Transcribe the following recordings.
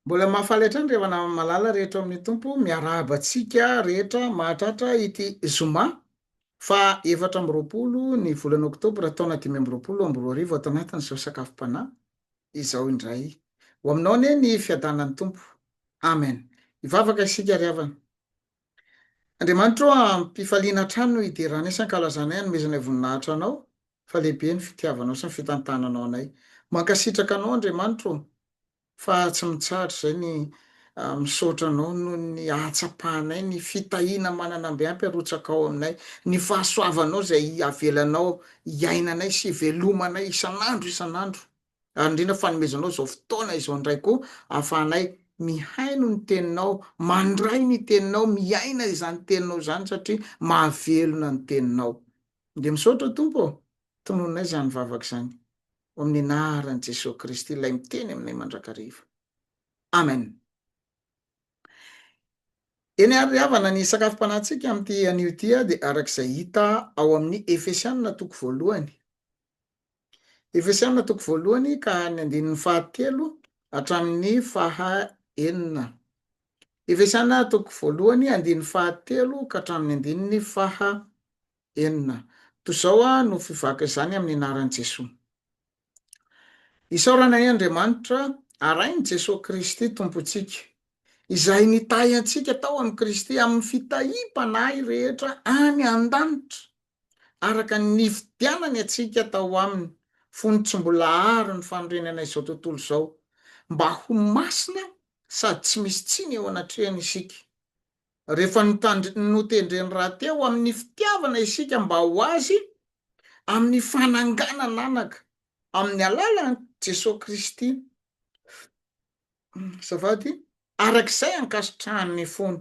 Mbola mahafaly hatrany ry havana malala rehetra ao amin'ny Tompo, miarahaba antsika rehetra mahatratra ity zoma faha 24 ny volana oktobra taona 2025 ato anatin'izao sakafom-panahy izao indray. Ho aminao anie ny fiadanan'ny Tompo. Amen. Hivavaka isika ry havana. Andriamanitra ô, am-pifaliana hatrany no hideranay sy hankalazanay hanomezanay voninahitra Anao, fa lehibe ny fitiavanao sy ny fitantananao anay. Mankasitraka Anao Andriamanitra ô, fa tsy mitsahatra izay ny misaotra Anao noho ny ahatsapanay ny fitahiana manana amby ampy arotsakao aminay, ny fahasoavanao izay avelanao hiainanay sy hivelomanay isan'andro isan'andro, ary indrindra fanomezanao izao fotoana izao indray koa ahafahanay mihaino ny Teninao, mandray ny Teninao, miaina izany Teninao izany satria mahavelona ny Teninao. Dia misaotra Tompo ô, tonononay izany vavaka izany. Ao amin'ny anaran'i Jesoa Kristy ilay miteny aminay mandrakariva. Amen. Eny ary ry havana, ny sakafom-panahintsika amin'ity anio ity dia araka izay hita ao amin'ny Efesianina toko voalohany. Efesianina toko voalohany ka ny andininy fahatelo hatramin'ny faha enina. Efesianina toko voalohany andininy fahatelo ka hatramin'ny andininy faha enina. Toy izao no fivaka izany amin'ny anaran'i Jesoa. Isaorana anie Andriamanitra, Rain'i Jesoa Kristy Tompontsika, izay nitahy antsika tao amin'i Kristy amin'ny fitahiam-panahy rehetra any an-danitra, araka ny nifidianany antsika tao Aminy fony tsy mbola àry ny fanorenana izao tontolo izao, mba ho masina sady tsy misy tsiny eo anatrehany isika. Rehefa notendreny rahateo amin'ny fitiavana isika mba ho Azy amin'ny fananganan'anaka amin'ny alalan'i Jesoa Kristy, azafady, araka izay ankasitrahan'ny fony,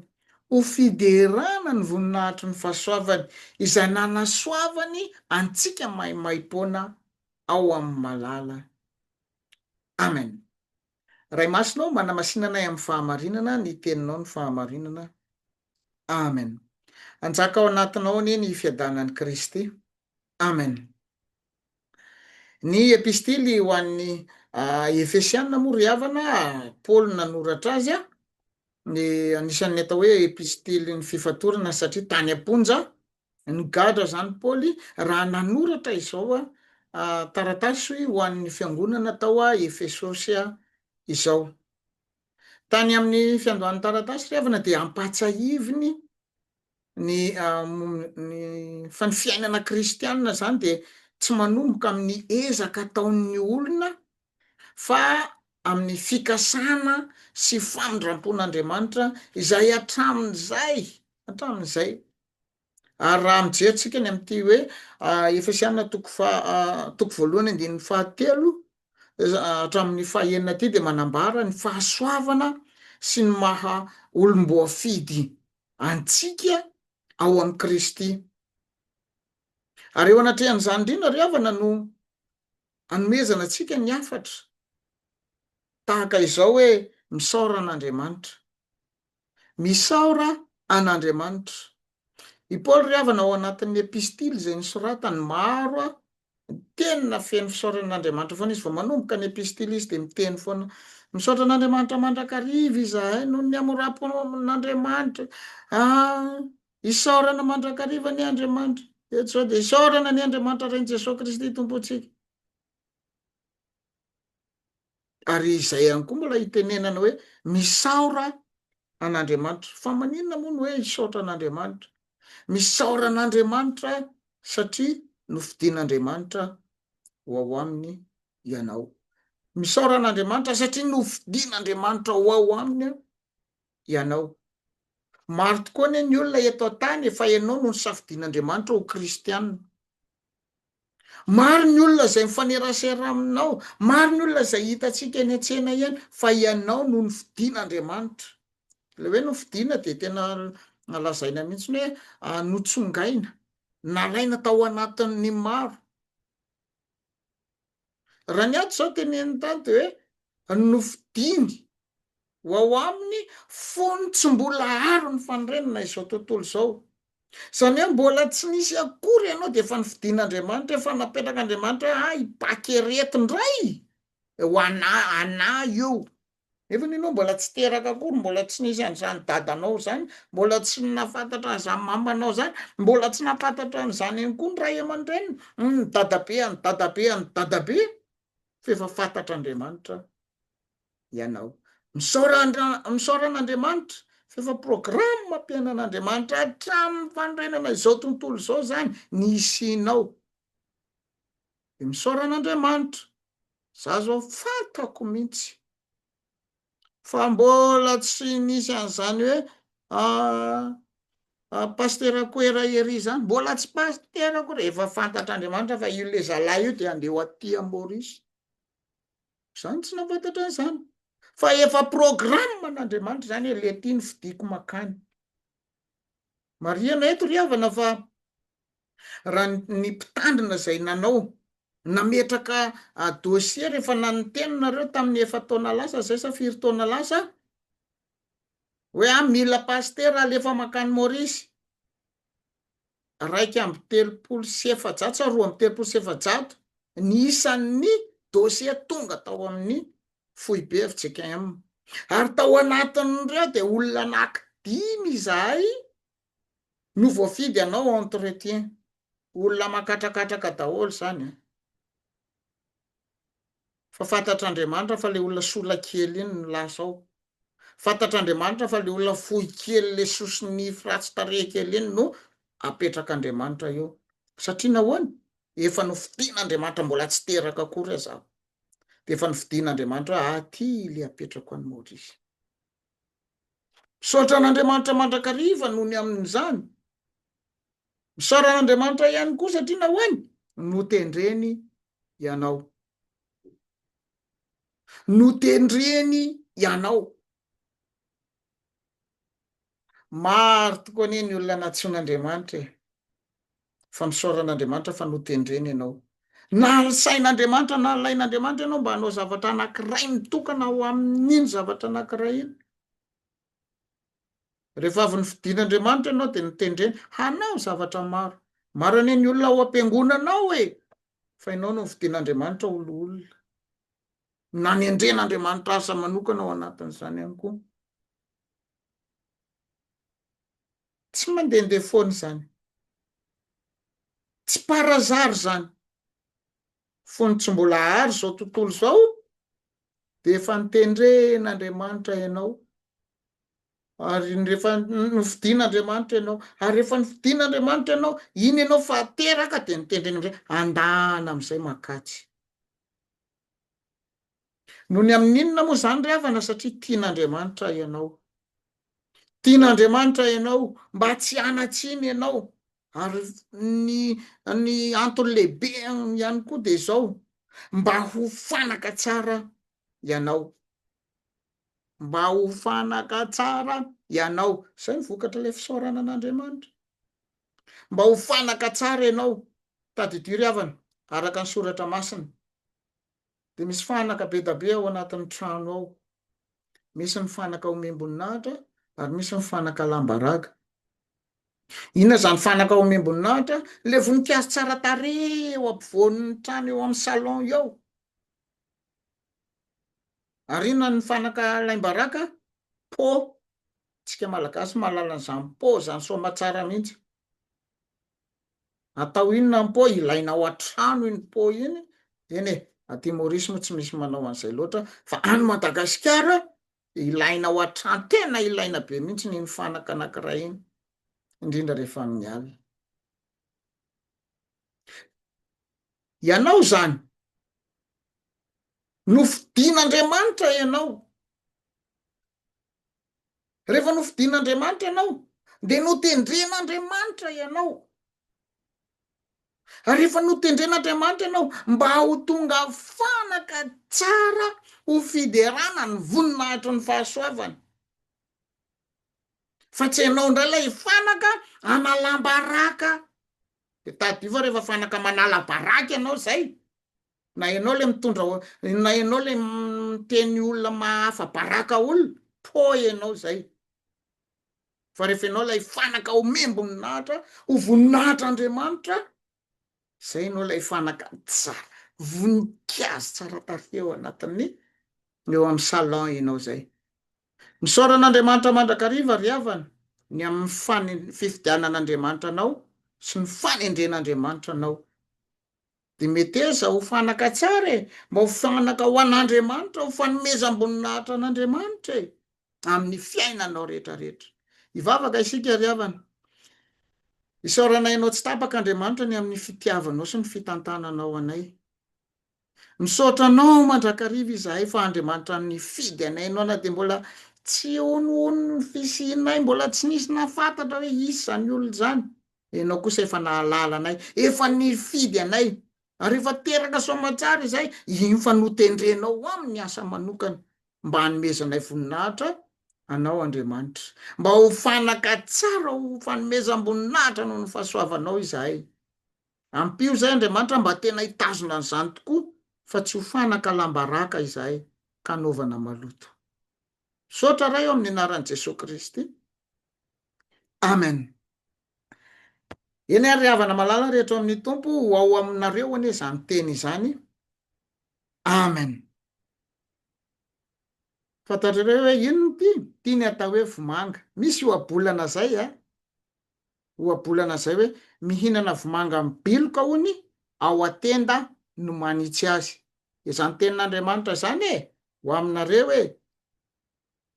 ho fiderana ny voninahitry ny fahasoavany izay nanasoavany antsika maimaim-poana ao amin'ny malala. Amen. Ray Masina ô, manamasina anay amin'ny fahamarinana, ny Teninao no fahamarinana. Amen. Hanjaka ao anatinao anie ny fiadanan'i Kristy. Amen. Ny epistily ho an'ny Efesiana moa ry havana, Paoly nanoratra azy, ny anisan'ny atao hoe epistilin'ny fifatorana satria tany am-ponja Nigadra izany Paoly raha nanoratra izao taratasy ho an'ny fiangonana tao Efesosy izao. Tany amin'ny fiandohan'ny taratasy ry havana dia ampahatsiahiviny ny ny fa ny fiainana kristianina izany dia tsy manomboka amin'ny ezaka ataon'ny olona fa amin'ny fikasana sy famindram-pon'Andriamanitra izay hatramin'izay hatramin'izay Ary raha mijery tsika ny amin'ity hoe Efesiana toko faha toko voalohany andininy fahatelo hatramin'ny fahenina ity dia manambara ny fahasoavana sy ny maha olom-boafidy antsika ao amin'i Kristy. Ary eo anatrehan'izany indrindra ry havana no anomezana antsika ny hafatra tahaka izao hoe misaora an'Andriamanitra. Misaora an'Andriamanitra. I Paoly ry havana ao anatin'ny epistily izay nosoratany, maro teny na feno fisaorana an'Andriamanitra foana izy, vao manomboka ny epistily izy dia miteny foana, misaotra an'Andriamanitra mandrakariva izahay noho ny hamoram-pon'Andriamanitra, ah, isaorana mandrakariva anie Andriamanitra, eto izao dia isaorana anie Andriamanitra Rain'i Jesoa Kristy Tompontsika. Ary izay ihany koa mbola itenenana hoe misaora an'Andriamanitra. Fa maninona moa no hoe hisaotra an'Andriamanitra? Misaora an'Andriamanitra satria nofidin'Andriamanitra ho ao aminy ianao. Misaora an'Andriamanitra satria nofidin'Andriamanitra ho ao aminy ianao. Maro tokoa anie ny olona eto an-tany fa ianao no nosafidian'Andriamanitra ho kristiana. Maro ny olona izay mifanerasera aminao, maro ny olona izay hitantsika eny an-tsena eny, fa ianao no nofidin'Andriamanitra. Ilay hoe nofidina dia tena lazaina mihitsy hoe notsongaina, nalaina tao anatin'ny maro. Raha ny ato izao teneniny tany dia hoe nofidiny ho ao aminy fony tsy mbola ary ny fanorenana izao tontolo izao. Izany hoe mbola tsy nisy akory ianao dia efa nofidin'Andriamanitra, efa napetrak'Andriamanitra hoe hay i Pakereto indray ho anà, anà io. Nefa ianao mbola tsy teraka akory, mbola tsy nisy an'izany dadanao izany, mbola tsy nahafantatra an'izany mamanao izany, mbola tsy nahafantatra an'izany ihany koa ny ray aman-dreniny, ny dadabe an'ny dadabe an'ny dadabe, fa efa fantatr'Andriamanitra ianao. Misaora misaora an'Andriamanitra fa efa programme-piainan'Andriamanitra hatramin'ny fanorenana izao tontolo izao izany ny hisianao. Dia misaora an'Andriamanitra. Za zao fantako mintsy fa mbola tsy nisy an'izany hoe Pasitera Koera ery zany, mbola tsy pasitera akory, efa fantatr'Andriamanitra fa io le zalahy io de andeha ho aty à Maurice. Zany tsy nahafantatra an'izany. Fa efa programme an'Andriamanitra zany hoe le ty no fidiko makany. Marihana eto ry havana fa raha ny mpitandrina izay nanao, nametraka dossier rehefa nanoteny nareo tamin'ny efa-taona lasa zay sa firy taona lasa, hoe ah mila pasitera alefa mankany Maurice, 431 sa 432 ny isan'ny dossier tonga tao amin'ny foibe fjkm, ary tao anatin'ireo dia olona anaky dimy izahay no voafidy hanao entretien. Olona makatrakatraka daholo izany an. Fa fantatr'Andriamanitra fa le olona sola kely iny no lasa ao. Fantatr'Andriamanitra fa le olona fohy kely le soso-nify ratsy tarehy kely iny no apetrak'Andriamanitra eo. Satria nahoana? Efa nofidin'Andriamanitra mbola tsy teraka akory aza aho. Dia efa nofidin'Andriamanitra hoe aty le apetrako an'i Maurice. Misaotra an'Andriamanitra mandrakariva noho ny amin'izany. Misaora an'Andriamanitra ihany koa satria nahoany? Notendreny ianao. Notendreny ianao. Maro tokoa anie ny olona nantsoin'Andriamanitra e. Fa misaora an'Andriamanitra fa notendreny ianao. Nalain'Andriamanitra, nalain'Andriamanitra ianao mba hanao zavatra anankiray mitokana ho amin'iny zavatra anankiray iny. Rehefa avy nofidin'Andriamanitra ianao dia notendreny hanao zavatra maro. Maro anie ny olona ao am-piangonana ao e! Fa ianao no nofidin'Andriamanitra ho loholona. Nanendren'Andriamanitra asa manokana ao anatin'izany ihany koa. Tsy mandehandeha foana izany. Tsy par hasard izany. Fony tsy mbola àry izao tontolo izao dia efa notendren'Andriamanitra ianao ary rehefa nofidin'Andriamanitra ianao ary rehefa nofidin'Andriamanitra ianao, iny ianao fa teraka dia notendreny amin'izay andana amin'izay makatsy. Noho ny amin'inona moa izany ry havana? Satria tian'Andriamanitra ianao. Tian'Andriamanitra ianao mba tsy hanan-tsiny ianao. Ary ny ny antony lehibe ihany koa dia izao, mba ho fanaka tsara ianao. Mba ho fanaka tsara ianao. Izay ny vokatra ilay fisaorana an'Andriamanitra. Mba ho fanaka tsara ianao. Tadidio ry havana, araka ny soratra masina. Dia misy fanaka be da be ao anatin'ny trano ao. Misy ny fanaka omem-boninahitra ary misy ny fanaka lamba raga. Inona izany fanaka omem-boninahitra? Ilay voninkazo tsara tarehy eo ampovoan'ny trano eo amin'ny salon eo. Ary inona ny fanaka alaim-baraka? Pot. Tsika Malagasy mahalala an'izany pot izany soamatsara mihitsy. Atao inona ny pot? Ilaina ao an-trano iny pot iny, eny e, aty Maurice moa tsy misy manao an'izay loatra, fa any Madagasikara ilaina ao an-trano, tena ilaina be mihitsy iny fanaka anankiray iny, indrindra rehefa amin'ny alina. Ianao izany, nofidin'Andriamanitra ianao. Rehefa nofidin'Andriamanitra ianao, dia notendren'Andriamanitra ianao. Ary rehefa notendren'Andriamanitra ianao mba ho tonga fanaka tsara ho fiderana ny voninahitry ny fahasoavany. Fa tsy ianao indray ilay fanaka analam-baraka. Dia tadidio fa rehefa fanaka manala baraka ianao izay, Na ianao le mitondra na ianao le miteny olona mahafa-baraka olona, po ianao zay. Fa rehefa ianao ilay fanaka omem-boninahitra, ho voninahitr'Andriamanitra, zay ianao ilay fanaka tsara, voninkazo tsara tarehy ao anatin'ny. Eo amin'ny salon ianao izay. Misaora an'Andriamanitra mandrakariva ry havana ny amin'ny fane- fifidianan'Andriamanitra anao sy ny fanendren'Andriamanitra anao. Dia meteza ho fanaka tsara e, mba ho fanaka ho an'Andriamanitra, ho fanomezam-boninahitra an'Andriamanitra e, amin'ny fiainanao rehetrarehetra. Hivavaka isika ry havana. Isaoranay anao tsy tapaka Andriamanitra ny amin'ny fitiavanao sy ny fitantananao anay. Misaotra anao mandrakariva izahay fa Andriamanitra nifidy anay ianao na dia mbola tsy honohono ny fisianay, mbola tsy nisy nahafantatra hoe hisy izany olona izany. Ianao kosa efa nahalala anay, efa nifidy anay, ary efa teraka soamantsara izahay, iny fa notendrenao ho amin'ny asa manokana mba hanomezanay voninahitra Anao Andriamanitra. Mba ho fanaka tsara ho fanomezam-boninahitra noho ny fahasoavanao izahay. Ampio izahay Andriamanitra mba tena hitazona an'izany tokoa fa tsy ho fanaka lambaraka izahay ka hanaovana maloto. Misaotra Ray o amin'ny anaran'i Jesoa Kristy. Amen. Eny ary ry havana malala rehetra ao amin'ny Tompo, ho ao aminareo anie izany teny izany. Amen. Fantatrareo hoe inona ity? Ity ny atao hoe vomanga. Misy ohabolana zay a. Ohabolana zay hoe mihinana vomanga mibiloka hony ao an-tenda no manitsy azy. Izany tenin'Andriamanitra izany e! Ho aminareo e!